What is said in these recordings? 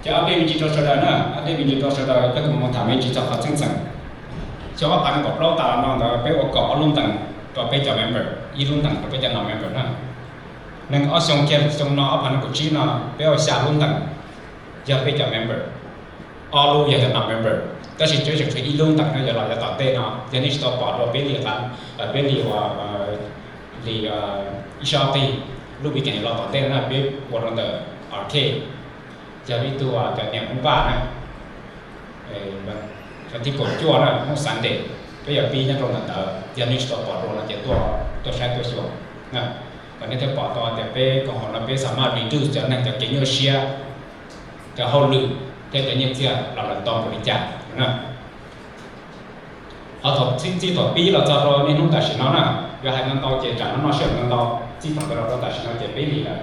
Ces update me ntsis rau sawv daws na, update me ntsis rau sawv daws, peb kuv mus tham me ntsis txog qhov txheej txheem. Xyoo ob phav nees nkaum plaub tas los no ntawd peb ua kaum ob lub ntees rau peb cov member, ib lub ntees rau peb cov non member na. Nees ob xyoo kiag, xyoo no ob phav nees nkaum tsib no peb ua xya lub ntees yog peb cov member, ob lub yog cov non member. Tab sis tseem tshuav ib lub ntees no yuav los yav tom ntej no, yog nej tsis tau pom dua peb li, peb li ua li ib sab tij, lub weekend yuav los tom ntej no peb ua rau ntawm arcade, yog ib tug cov niam Hmoob Vaj na, xyoo thib kaum cuaj na, hnub Sunday, peb yuav pib nyob rau ntawm ntawd, yog nej tsis tau pom dua no ces tuaj saib tuaj xyuas na, kom nej thiaj pom tau tias peb koom haum no peb xav mas reduce cov neeg cov kev nyuaj siab, cov hauj lwm thiab cov nyiaj txiag los lawm ntau npaum li cas na. Qhov thaum txij thaum pib los txog rau niaj hnub tam sim no na, yuav hais ntau ntau ces tsam no noj sij hawm ntau ntau, txij thaum ntawd los rau tam sim no ces peb li lawm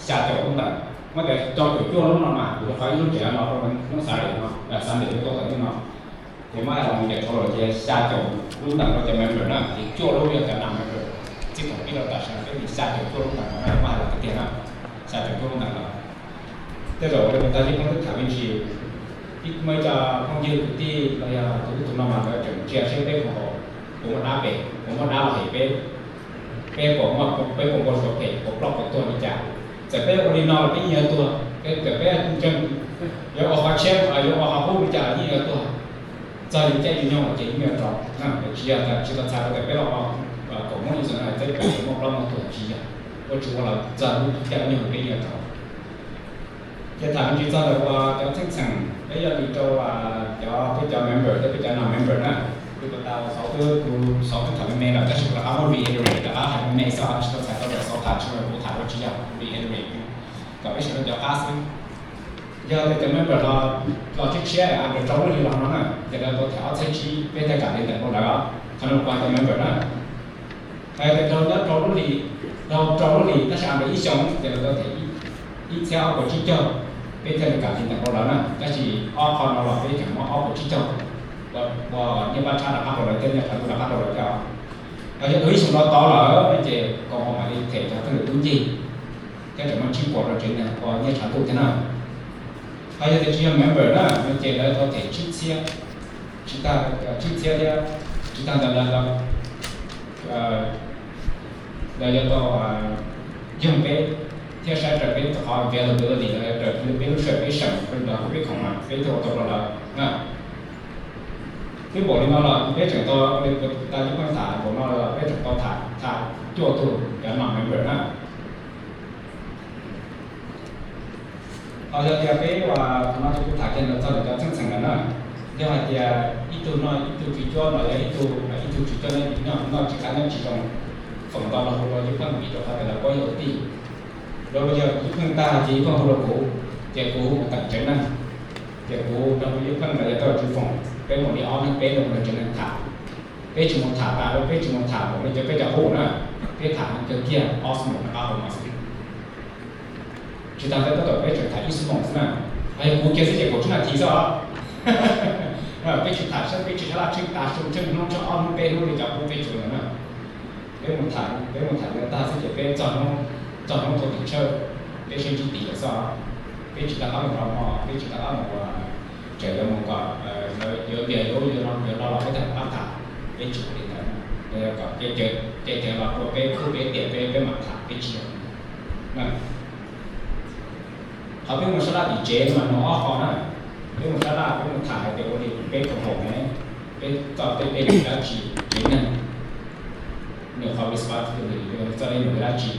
xya caum lub ntees. Muab tias rau caum cuaj lub no mas kuv rau qhov ib lub tsev no rau hnub Sunday no, Sunday tuaj thaum ntej no, ces muab hais los mus ces total ces xya caum lub ntees rau cov member na, ces cuaj lub yog cov non member. Txij thaum pib los tam sim no peb li xya caum cuaj lub ntees no, muab hais los tiag tiag na, xya caum cuaj lub ntees no. Tej zaum ua li kuv tau ib phooj ywg tham me ntsis, ib muaj ib co phooj ywg kwv tij los yog tus ub tus no mas lawv tseem ntsia seb peb koom haum puas muaj dab pem, puas muaj dab los hem peb, peb puas muaj, peb puas npau suav phem, puas ploj puas tuag li cas. Txawm peb ua li no los peb yeej yuav tuag, txawm peb ntseeg yuav ua qhov tshiab, yuav ua qhov qub li cas los yeej yuav tuag. Txog yus caij yus nyoog ces yeej yuav rov na, tsis yog tias tsis tau txhais rau tias peb los ua kaum Hmoob li xwb no peb puas muaj ploj muaj tuag, tsis yog. Ua tsis ua los txog lub caij lub nyoog peb yeej yuav rov. Ces tham me ntsis txog ntawm uas cov txheej txheem peb yog li rau cov, peb cov member thiab peb cov non member na. Kuv tau xaus, kuv xaus kuv tham me me lawm tab sis kuv rov qab muab reiterate, rov qab hais me me xwb, tsis tau txhais tau tias xaus tham tsis tau, kuv tham rau tsis yog, reiterate kom peb sawv daws nco qab xwb. Yog tias cov member los, los tshiab tshiab under rau lub hli los no na, ces lawv tau them ob txhiab tsib peb thiaj kam li ntawm rau lawv, qhov no kuv hais cov member na. Hais tias raug nyob rau lub hlis, raug rau lub hlis tab sis under ib xyoos ces lawv tau them ib txhiab ob puas tsib caug, peb thiaj li kam li ntawm rau lawv na. Tab sis ob qho no los peb tseem muab ob puas tsib caug ua nyiaj paj tshab rov qab rau lawv thiab nyiaj tshav ntuj rov qab rau lawv thiab. Yog tus ib xyoos no tod lawm ces koom haum mam li them cov kheej lwm tub ncig thiab tseem muaj tsib puas rau tsev neeg ua nyiaj tshav ntuj thiab na. Ho yog tias tsis yog member na no ces lawv tau them tsib txhiab, tsis tag, tsib txhiab thiab, tsis tag ntawd lawv, lawv yuav tau yoog peb thiab saib raws peb qhov availability, lawv raws peb lub sij hawm peb seem, peb khoom mas peb thiaj ua tau rau lawv na. Twb npaum li no los peb tseem tau, tas ib pheej tham npaum no los peb tseem tau tham, tham cuaj tug cov non member na. Ho yog tias peb uas qhov no ces kuv tham kiag ntawm txog ntawm cov txheej txheem ntawd na, yog hais tias ib tug noj ib tug tswv cuab los yog ib tug, ib tug tswv cuab noj, noj tsis qab nyob tsis zoo, foom ntau los hu rau ib pheej vim rau qhov tias lawv paub yog ua tij. Rau yog ib pheej tag ces ib pheej hu rau kuv, ces kuv mus teem tsev neeg, ces kuv nrog ib pheej los yog tau tswv foom, peb mus li ob neeg peb los mus nrog tsev neeg tham. Peb tsis mus tham tas, peb tsis mus tham npaum li cov peb cov qub na, peb tham kawg kiag ob xuab moos rov qab hauv no xwb. Tsis tas ntawd tab tom peb tseem tham ib xuab moos xwb na, hos yog kuv kiag xwb ces kaum tsib nas this xwb os. Peb tsis tham, peb tsis sab laj tsheej tas su, tsheej hnub, tsheej ob hnub peb hnub li cov qub peb tsuas ntawd na. Peb mus tham, peb mus tham yuav tag xwb ces peb txog hnub, txog hnub tau tim tsawj, peb sib ntsib tid lawm xwb os. Peb tsis rov qab mus rau hmo, peb tsis rov qab mus ua, tseem yuav mus kom lawv yuav tias yuav, yuav no yuav no los peb thiaj rov qab tham, peb tsis ua li ntawd. Kom ces cawv los rau peb khub peb tiam peb, peb mam tham, peb tsis yog li ntawd. Qhov peb mus sab laj tim tsev mas nws ob qho na. Peb mus sab laj peb mus tham hais tias ua li peb koom haum ne, peb txoj tej dej num dab tsi, tsev neeg nws qhov responsibility, nws txoj dej num dab tsi.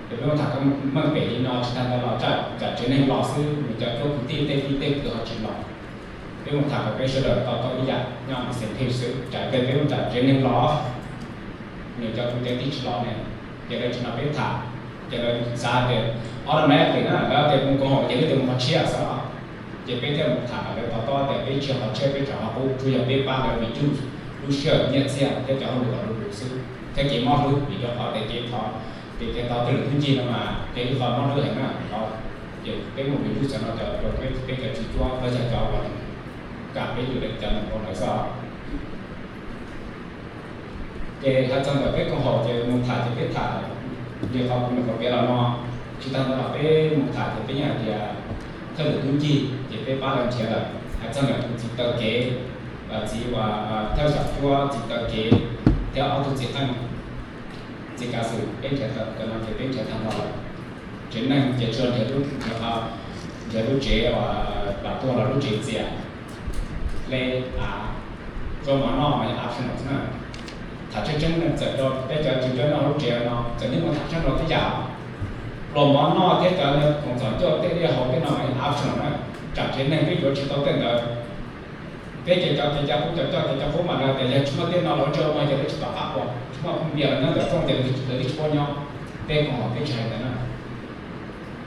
Ces peb mus tham meej pem li no tsis tag ntawd los tsam tsev neeg los xwb, nws cov cuab kwv tij tej tij tej kwv ho tsis los. Peb mus tham kom peb sawv daws tau tau ib yam nyob on the same page xwb, tsam peb mus tham tsev neeg los nws cov kwv cov tij tsis los ne, ces lawv tsis nrog peb tham, ces lawv xav tias automatically na, lawv tias mus koom haum ces lawv tias mus qhov tshiab xwb os. Ces peb thiaj mus tham kom lawv to taub tias peb tsis yog qhov tshiab, peb tseem qhov qub, tsuas yog peb pab lawv reduce lub sij hawm, nyiaj txiag thiab cov hauj lwm kom luv luv xwb, thiab kev mob hlwb vim rau qhov tias kev thov, kev, kev thov tej lwm tub ncig no mas kev ib qho mob hlwb heev na. Ces peb mus reduce no cov, peb cov tswv cuab los yog cov uas kam peb yus cov neeg ua ntawd xwb os. Ces hais txog ntawm peb koom haum ces mus tham ces peb tham li qhov kuv nyuam qhuav piav los no, tsis tag ntawd los peb mus tham ces peb yeej hais tias thawj lwm tub ncig ces peb pab lawv nrhiav lawm. Hais txog ntawm tus txiv taw kev, txiv uas thawj xyom cuab txiv taw kev thiab ob tug txiv qeej, txiv kav xwm, peb nrhiav tau cov no ces peb nrhiav tag nrho lawm. Tsev neeg ces tsuas nrhiav lub, nrhiav lub tsev uas plam tuaj los lub tsev txias, hle av, zaub mov noj mas yog optional xwb na. Tham tseeb tseeb txawm rau peb cov tsis nco noj lub tsev no txawm yeej mus tham tseeb rau tej yam, pluas mov noj thiab cov khoom txom ncauj tej dej haus tej no mas yog optional na. Tsam tsev neeg peb yuav tsis tau tej ntawd. Peb ces cov kev cai qub, cov coj kev cai qub mas lawv tias yog tsis muaj tej no los ua ntsej ua muag ces lawv tsis tom qab ua, tsis muaj phooj ywg los nyob ntawm rooj ces lawv twb tsis paub nyob. Peb koom haum peb tsis hais ntawd na.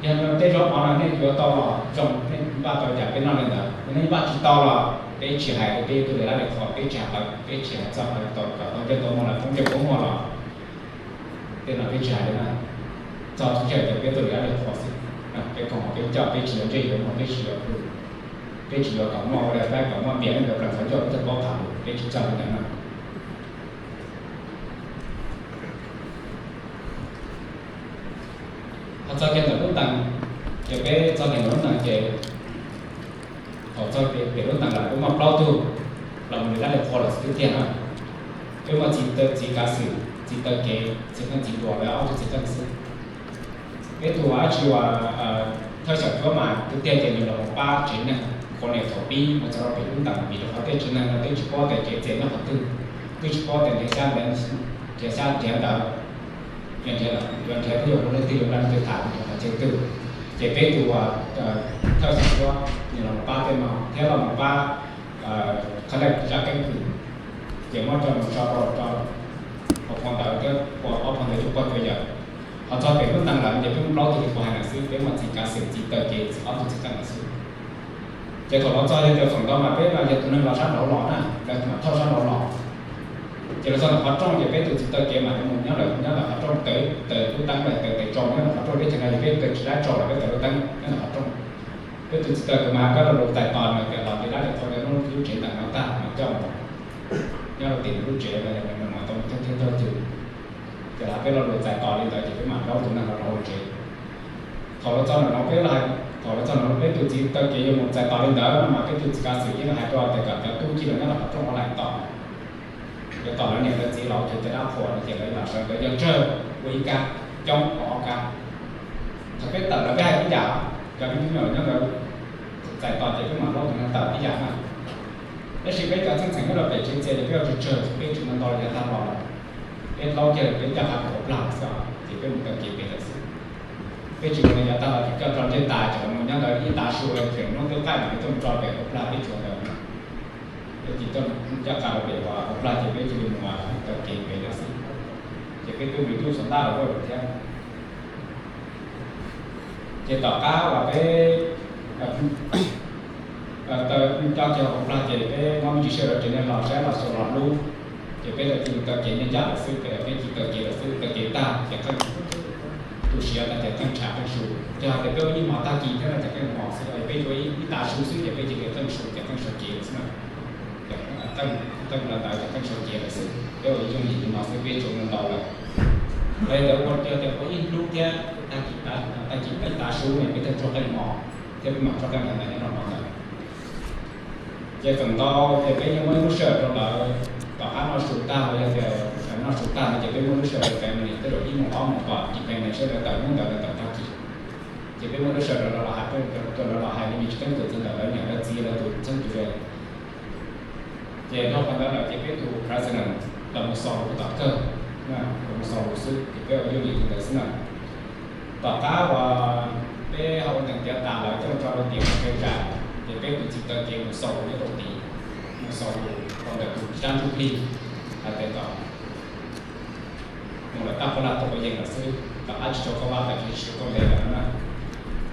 Yog tej zaub mov no nej yuav tau los zoo, nej npaj tau cas peb noj li ntawd, nej npaj tsis tau los peb tsis hais, peb tus li lab li qhua, peb tsis hais, peb tsis hais txog qhov tau kom tau ntsej tau muag los poob ntsej poob muag los tej no peb tsis hais li na. Txog txhua yam ces peb tus li lab li qhua xwb. Peb koom haum peb coj, peb tsis yuav ntsej yuav muag, peb tsis yuav, peb tsis yuav kom muaj ua li peb kom muaj npias nej ntawd plees qhov ncauj peb thiaj paub tham lus, peb tsis coj li ntawd na. Ho txog kiag ntawm lub ntees, ces peb txog kiag ntawm lub ntees ces thaum txog pem lub ntees lawm peb muaj plaub tug los mus li lab li qhua los xwb tiag na. Peb muaj txiv, txiv kav xwm, txiv taw kev, txiv qeej txiv nruas lawv ob tug txiv qeej xwb. Peb tus uas dab tsi uas thawj xyom cuab mas tus tiag ces nws los mus pab tsev neeg qhuav niam thaum pib mus txog rau pem lub ntees vim rau qhov tej tsev neeg no twb tsis paub tias kev txias nyob qhov twg, twb tsis paub tias nrhiav xyab ntawv, nrhiav xyab nrhiav ntawv, yuav nrhiav, yuav nrhiav twb yuav ua leej twg yuav nrhiav leej twg tham qhov chaw twg. Ces peb tus uas thawj xyom cuab nws los mus pab tej no thiab los mus pab qhov lej zaj keeb kwm, ces muab coj mus tso rau hauv phau ntawv thiab ua ob phau ntawv cuaj pog cuaj yawm. Ho txog pem lub ntees lawm ces peb muaj plaub tug li kuv hais ntawd xwb, peb muaj txiv kav xwm, txiv taw kev, txiv ob tug txiv qeej ntawd xwb. Ces thaum los txog yog tias feem ntau mas peb mas yog tus neeg los sab nraud los na, lawv mam thauj sab nraud los. Ces los txog ntawm qhov rooj ces peb tus txiv taw kev mas yuav mus nyob lawm, nyob ntawm qhov rooj taws, taws lub teeb lawm, taws tes tsau nyob ntawm qhov rooj, teb chaws no yog peb taws tsis dab tsau los peb taws lub teeb nyob ntawm qhov rooj. Peb tus txiv taw kev mas koj los lus txais tos nws tias los li dab li qhua rau lub tsev ntees no tag mas coj mus nyob rau tim nws lub tsev no, nws mam tau mus thawj thawj thawj twg. Ces los peb lo lus txais tos li ntawd ces peb mam nrauj tus neeg no rau hauv tsev. Thaum los txog ntawm no peb, thaum los txog ntawm no peb tus txiv taw kev yuav mus txais tos li ntawd no mas peb tus txiv kav xwm yeej hais rau tias kom cov tub ncig los nyob rau qhov rooj ua lais tos, yuav tos lawv niam lawv txiv los ua cov dab qhuas no ces lawv mam sawv ntawd yog tsawg ua ib kab, coob ua ob kab. Thaum peb tawm los peb hais tib yam, cov me nyuam nyob ntawd txais tos ces peb mam nrauj tus neeg tawm tib yam na. Tab sis peb cov txheej txheem nyob rau pem tsev txias ces peb ua tsawg tsawg, peb tseem ntau los yav tag los, peb plaub kiag peb ncaj qha pem hauv plag xwb ces peb mus taw kev pem lawm xwb. Peb tseem ua yav tag los tseem coj tso ntsej tas, tseem mus nyob ntawd ib tav su, tseem hnub twb qaij mas peb tuaj tso pem hauv plag peb tsuav ntawd. Peb ces coj ncaj qha rau pem hauv plag ces peb cia li mus taw kev pem lawm xwb. Ces peb twb mus ib tug xov ntaj los ua lawm thiab. Ces tom qab uas peb taw coj kiag hauv plag ces peb muab me ntsis sij hawm rau tsev neeg los saib los xyuas los hlub. Ces peb tau cia li taw kev nyob ncaj lawm xwb, ces peb cia li taw kev lawm xwb, taw kev tag ces qeej, tu siav tas ces qeej tshav qeej su. Ces hais tias peb ua ib hmo tag kis thiab no ces qeej mos xwb, peb ua ib tav su xwb ces peb cia li qeej su ces qeej sau kev lawm xwb na. Ces qeej, qeej los ntawd ces qeej sau kev lawm xwb, peb ua yooj yim li no xwb peb tsuav ntau lawm. Los yog tias ua, yog tias ua ib hnub thiab tag kis, tag kis ib tav su ne peb thiaj tsuag qeej mos thiab peb mam tsuag qeej ntawd nyob rau hmo ntawd. Ces feem ntau ces peb yeej muab ib lub sij hawm rau lawv, tom qab noj su tag los yog tias noj su tag no ces peb muab lub sij hawm rau family tej zaum ib moos ob moos kom depend seb lawv tawm hnub ntawd lawv tawm tag kis. Ces peb muab lub sij hawm rau lawv los hais, rau lawv los hais li me ntsis keeb kwm txog ntawm lawv niam lawv txiv lawv tus txheeb tus ze. Ces dhau qhov ntawd lawm ces peb tus president los mus xaus lus tom kawg, los mus xaus lus xwb ces peb ua yooj yim li ntawd xwb na. Tom qab uas peb ho ua ntees tiav tas lawm coj tso rau tim qhov tsev zais, ces peb tus txiv taw kev mus xaus lus nyob rau tid, mus xaus lus rau ntawm tus sab ntsuj plig hais tias kom mus lawm tab pab laj tuaj quav yees lawm xwb, tom qab tsis tshua kauj vab, tam sim tsis tshua kauj ntev lawm no na.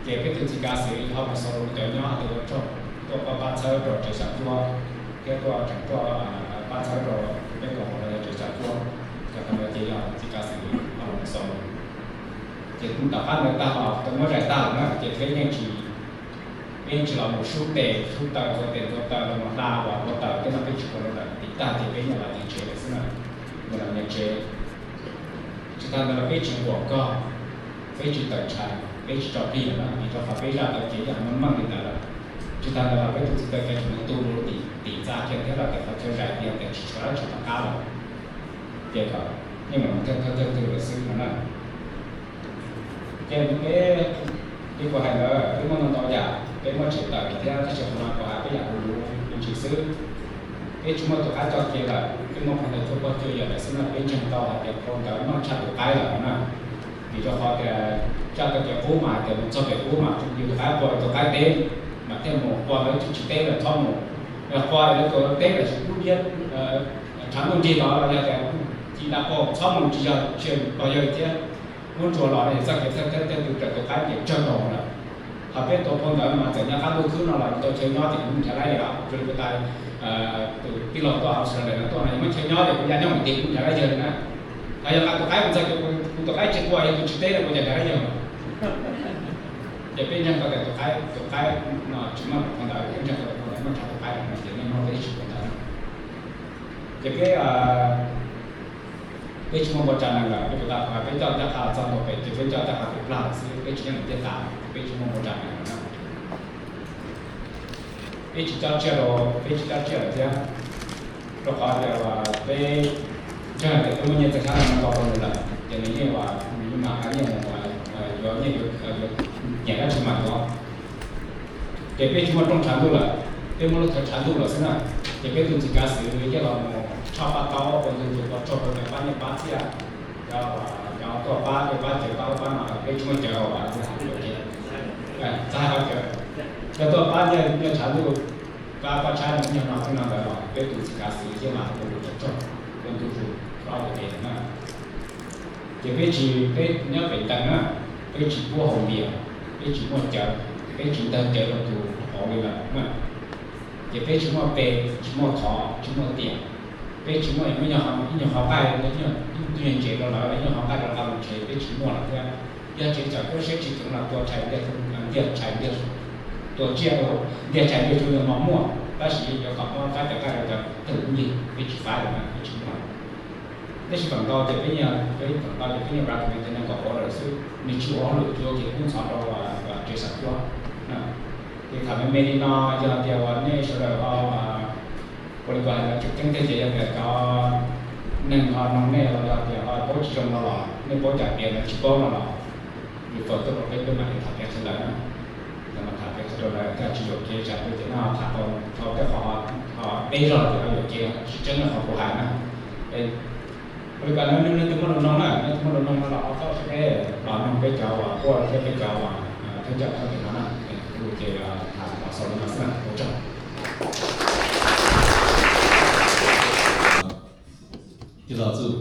Ces peb tus txiv kav xwm ho mus xaus lus cov nyob hais tias ua tsaug tuaj pab pab txhawb rau tsev xyom cuab thiab tuaj tseem tuaj pab txhawb rau peb koom haum los yog tsev xyom cuab, cov qhov ntawd ces yog txiv kav xwm ho los mus xaus lus. Ces tom qab ntawd tag los tau muab zais tag lawm na ces peb yeej tsis, peb yeej tsis los mus sub tes sub taw, ntxuav tes ntxuav taw los mus hla uas ua taws tej no peb tsis ua li ntawd. Tim tag ces peb nyias los nyias tsev lawm xwb na, nyias los nyias tsev. Tsis tas ntawd los peb tseem uas kog, Peb tsis tawm ntshai, peb tsis tso plig lawm na, vim rau qhov peb zaj tawv cev yeej meej meej li ntawd lawm. Tsis tas ntawd los peb tus txiv tawv cev tseem mus tu rau tim, tim txaj thiab, thiab los tias qhov chaw zais tias tias tsis tshua dab tsis tau qab lawm. Ces kom yeej los thawj thawj thawj twg lawm xwb no na. Ces peb, li kuv hais ntawd, peb muaj ntau ntau yam, peb muaj tseem tawm thiab, tab sis qhov no kuv hais peb yam luv luv me ntsis xwb. Peb tsis muaj tus qaib coj kev lawm, peb muaj phau ntawv cuaj pog cuaj yawm lawm xwb na, peb ntseeg tau hais tias phau ntawv noj tshaj tus qaib lawm na. Vim rau qhov tias zaj tawv cev qub mas hais tias mus txog pem qub mas yus tus qaib qua tus qaib teb, mas thiaj mus qua lawv tsis teb lawm txhob mus, qua lawv tus teb lawm tsis pub liab, tshav ntuj nrig los los yog tias ci da qua txhob mus tsis yog tsis los yog thiab. Muab tsuas los txoj kev thawj thawj thawj twg raws tus qaib ces tsawg tau lawm. Ho peb tua phau ntawv mas txawm nyob qab ntuj khwb no los tau chaw nyob ces kuv nrhiav laib li os. Zoo li kuv tas tus tij laug tuaj Australia no tuaj no yog muab chaw nyob ces kuv ya nyob mus tid kuv nrhiav laib yawg li na. Ho yog tus qaib mus txog ces kuv tus qaib tsis qua yog tus tsis teb no kuv ces nrhiav laib yawg. Ces peb ntseeg tau tias tus qaib, tus qaib no tsis muaj phau ntawv, peb ntseeg tau phau ntawv muaj tshaj tus qaib no ces nej muaj peb tsis phau ntawv. Ces peb, peb tsis muaj npau tsa neeg lawm, peb puas tas qhov peb coj ncaj qha txog ntua pem ces peb coj ncaj qha pem plag lawm xwb, peb tsis nyob nws tiaj tas, peb tsis muaj npau tsa neeg lawm na. Peb tsis cob tsiaj rau, peb tsis cob tsiaj lawm thiab, rau qhov tias peb ntseeg tias peb muaj nyiaj txiag xyab no ntau rau nws lawm ces nws yeej, nws yeej mam hais nyiaj mus yuav nyiaj, yuav nyiam dab tsi mam yuav. Ces peb tsis muaj rooj tshav ntuj lawm, peb muaj lub thawv tshav ntuj lawm xwb na. Ces peb tus txiv kav xwm yeej los mus tshoj paj taub ua ntu zus ua tsaug rau cov pab nyiaj pab txiaj, cov tuaj pab, cov pab cawv pab ub pab no, peb tsis muaj cawv, txav hais qhov cawv, cov tuaj pab nyiaj tshav ntuj, pab paj tshaib no, nyiaj no thiab no ntawd los peb tus txiv kav xwm yeej los ua ntu zus, ua ntu zus rau ob peb teg na. Ces peb tsis, peb nyob pem ntees na, peb tsis pub haus npias, peb tsis muaj cawv, peb tsis ntawg cawv rau tus hauv li lawm na. Ces peb tsis muaj pe, tsis muaj thov, tsis muaj tiam, peb tsis muaj ib nyuag qhov nqaij, ib tug nyuag ntses rau lawv, ib nyuag qhov nqaij rau nqa mus tsev peb tsis muaj lawm thiab. Yog tsev txawm kub siab tsis kheev los tua tshais ntiag, ntiag tshais ntiag, tua tsiaj, ntiag tshais ntiag tsuas yog mos muaj, tab sis yuav kom muab faib cov nqaij rau cov tug ub ncig peb tsis faib lawm na, peb tsis muaj. Tab sis feem ntau ces peb, peb feem ntau ces peb nyob recommend tias neeg kom ua lawm xwb, nws tsis ua hauj lwm tsuas kev kub ntxhov rau tsev xeem cuab. Ces tham me me li no, yog tias uas nej sawv daws ho, ua li ko hais tias tseem ceeb tiag ces yog tias cov neeg ho noog nej los yog tias ho paub tsis zoo no los nej paub cam piav lawv tsis paub no los refer tuaj rau peb, peb mam li tham piav qhia lawv na. Tham piav qhia rau lawv, thiaj tsis yuam kev tsam tias nej ho tham tau dhau tej qhov ho deb zog ces ho yuam kev tsis tseeb li qhov kuv hais na. Ua li ko nej, nej tus muaj lus noog na, nej tus muaj lus noog no los ho txhob sib deb los noog peb cov uas quaj thiab peb cov uas thawj coj thawj tim no na. Kuv ces tham los xaus li no xwb na, ua tsaug. Tij laug Txuj,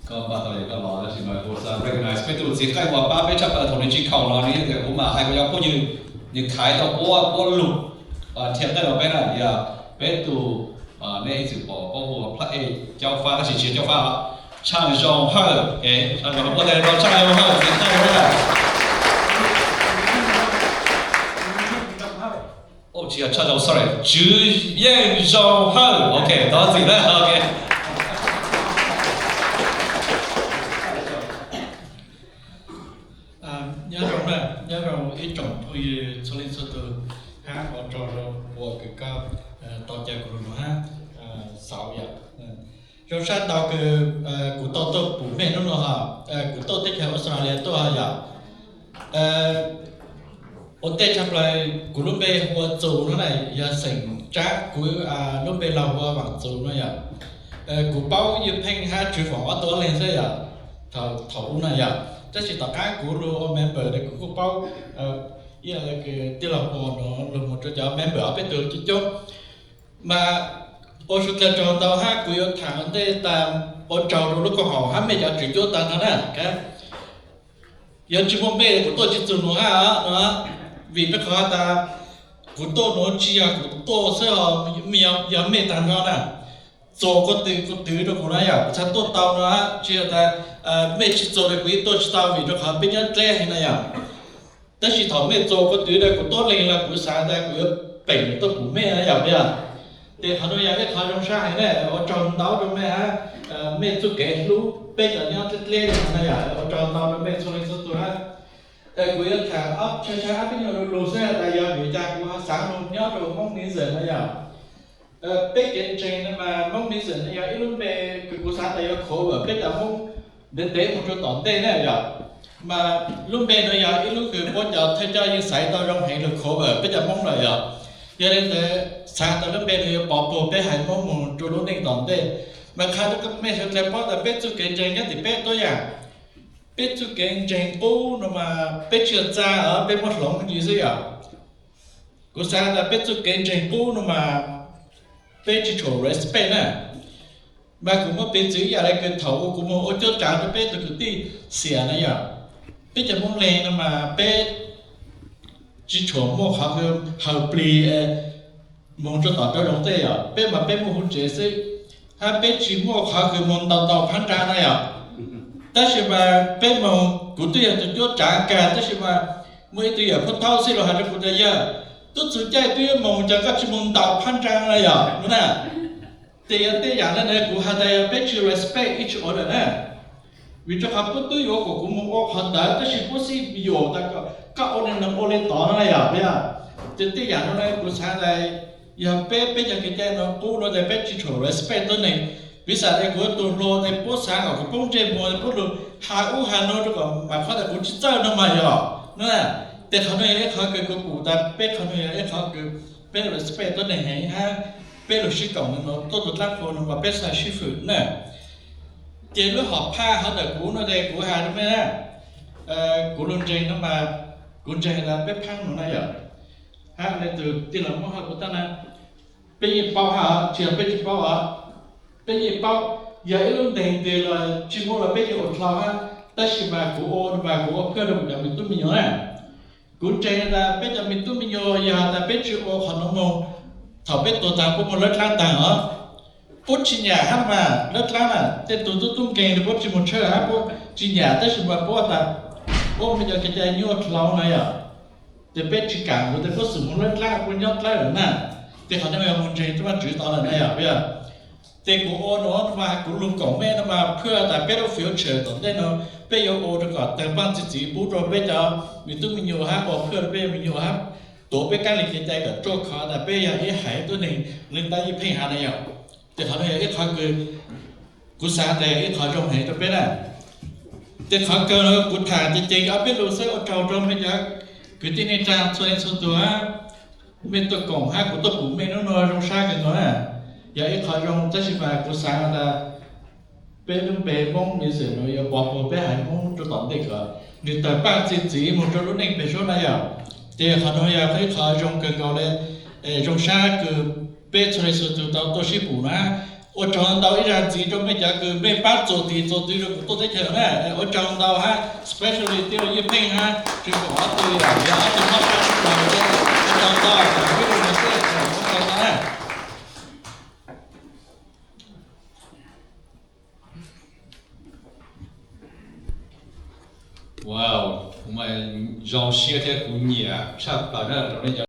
koj npaj tau yog koj los tab sis mas kuv xav recognize peb tus txiv qaib uas pab peb tshaj plaws thaum nws tsis khoom los nws yeej tias kuv mam hais kuv cov phooj ywg, nws khaiv tau puab puab lus thiab qeej rau peb na, yog peb tus, nej ib txwm pom paub hu ua Plag Ej Caub Fab tab sis tsis yog Caub Fab os, Tshaj Zoo Hawj, Tshaj Zoo Hawj, puab tes rau Tshaj Zoo Hawj txiv qaib na. Tsis yog Tshaj Zoo, sorry, Tswv Yeej Zoo Hawj, ok, thov txim na, ok. Nyob zoo na, nyob zoo ib tsoom phooj ywg txhua leej txhua tus, hab ua tsaug rau uas kws koj tau ca kuv lug nuav hab xaus yom. Zoo sab ntau kws kuv tau tuaj pum mej hnub no hos, kuv tuaj teb chaws Australia tuaj hos yom. Ua ntej tshaj plaws kuv lub npe hu ua Txus no na, yog xeem Tsab, kuv lub npe laug hu ua Vaam Txus no yom. Kuv paub Yawg Pheej hab Tswv Foom ob tug ob leeg xwb yom, thaum ub na yom. Tab sis tom qab kuv lug ua member kuv kuj paub ib yam le kws tij laug Pov no lug mus rau cov member ob peb tug coob coob. Mas ua tsaug ntau hab kuv yuav tham ua ntej tas ua tsaug rau lub koom haum hab mej cov tswv cuab tag nrho na. Yog tsis muaj mej kuv tuaj tsis txug nuav hab no, vim rau qhov tas kuv tuaj nuav tsis yog kuv tuaj xwb, yog mej tag nrho na. Txuas ko tw ko tw rau kuv na yom, kuv txhad tuaj tau no, tsis yog tas mej tsis txuas rau kuv yeej tuaj tsis tau vim rau qhov peb nyob dleb heev na yom. Tab sis thaum mej txuas ko tw rau kuv tuab leeg los kuv xav tas kuv yuav peem tuaj pum mej na yom. Ces qhov nuav yog ib qhov zoo sab heev na, ua tsaug ntau rau mej hab mej txuj kev hlub peb cov nyob dleb dleb no yom, ua tsaug ntau rau mej txhua leej txhua tug hab. Kuv yuav tham ob tshaj ob peb nyuag lus xwb tas yog vim li cas kuv xav mus nyob rau Hmoob Museum no yog. Peb kev ntseeg no mas Hmoob Museum no yog ib lub npe kws kuv xav tas yog cover peb cov Hmoob ntev ntev mus rau tom ntej na yog. Mas lub npe no yog ib lub kws puab cov thawj coj yeej xaiv tau zoo heev lug cover peb cov Hmoob lawm yog. Yog li ntawd xav tas lub npe no yuav pov puag peb haiv Hmoob mus rau lub neej tom ntej. Mas qha rau mej sawv dlawg paub tas peb txuj kev ntseeg nyob tim peb tuab yam. Peb txuj kev ntseeg qub no mas peb tsi txaj os, peb muab hloov ntsis xwb yog. Kuv xav tas peb txuj kev ntseeg qub no mas peb tsi tshua respect na. Mas kuv muab piv txwv ib yam le kws thaum kuv moog ua cuab tsav rau peb tug kwv tij Xias na yog, peb cov Hmoob Leeg no mas peb tsi tshua muaj qhov kws hawm plig moog rau tom rau zoov tej yog, peb mas peb muaj huv tsev xwb, hab peb tsi muaj qhov kws moog ntaus ntaus phab nra na yog. Tab sis mas peb moog, kuv twb yog tug cuab tsav kag tab sis mas muaj ib tug yawm Phuv Thaub xib Laus has rau kuv tas yawg, tub txug caij twb yuav moog, cas koj tsi moog ntaus phab nra na yog no na. Ces yog tej yam le ntawd kuv has tas yog peb tsi respect each other na. Vim rau qhov puab twb yuav kom kuv moog ua qhov ntawd tab sis puab xib yuam tas koj ua le no ua le tod no na yog. Ces tej yam no na kuv xav tas yog peb, peb cov kev cai no qub no tas peb tsi tshua respect tuab neeg. Piv xam tas kuv ua tug hluas tas puab xav kom kuv poob ntsej muag, puab lug has ub has no rau kom mam qhov tas kuv tsi txawj no mas yog no na. Ces qhov no yog ib qhov kws kuv pum tas peb qhov no yog ib qhov kws peb respect tuab neeg heev hab peb lug sib koom no tuaj tug dlaab qhua no mas peb xav sib fwm na. Ces lub hom phaj hov ntawm kuv no ces kuv has rau mej na, kuv lug ntseeg no mas kuv ntseeg tas peb phaab no na yog, hab le tug tij laug Moob has kuv tas na, peb yeej paub hab tsi yog peb tsi paub os, peb yeej paub, yog ib lub nteeg twg los tsi muaj los peb yeej ua dlhau hab, tab sis mas kuv ua no mas kuv ua phaj rau kuv cov me tub me nyuam na. Kuv ntseeg tas peb cov me tub me nyuam yog tas peb tsi ua qhov nuav moog, thaum peb tuag taag puab moog lawb dlaab taag os, puab tsi nyam hab mas lawb dlaab na, tej tug tub tub nkeeg puab tsi moog tshawj hab puab tsi nyam tab sis mas puab tas puab muaj cov kev cai nyuaj dlhau na yog. Ces peb tsi kam kuv tas puab xum moog lawb dlaab puab nyob dlawb lawm na. Ces qhov no yog moog ntseeg tub Vaajtswv tod lawm na yog. Ces kuv ua no mas kuv lug koom mej no mas phaj tas peb lub future tom ntej no peb yuav ua rau kom tawg paaj txi txiv pub rau peb cov me tub me nyuam hab ua phaj rau peb me nyuam hab, tuav peb kab li kev cai kom ruaj khov tas peb yog ib haiv tuab neeg le tab yeej pheej has na yog. Ces qhov no yog ib qhov kws kuv xav tas yog ib qhov zoo heev rau peb na. Ces qhov kawg no kuv tham ces ces ob peb lus xwb, ua tsaug rau mej cov kwv tij neej tsaa txhua leej txhua tug hab, mej tuaj koom hab kuv tuaj pum mej nub nua zoo sab kawg nkaus na. Yog ib qhov zoo tab sis mas kuv xav tas peb lub npe Hmoob Museum no yuav pov puag peb haiv Hmoob rau tom ntej kom nwg tawg paaj txi txiv moog rau lub neej peg suab na yog. Ces qhov no yog ib qhov zoo kawg nkaus le, zoo sab kws peb txhua leej txhua tug tau tuaj sib pum na. Ua tsaug ntau ib zaag ntxiv rau mej cov kws mej pab txuas tis txuas tw rau kuv tuaj teb chaws na. Ua tsaug ntau hab, especially tij laug Yeej Pheej hab, tsis koom ob tug, yog ob tug mob sab sib pum, ua tsaug ntau, ua tsaug ntau na. Wow, zoo siab thiab kuv nyiam tshaj plaws na rau nej cov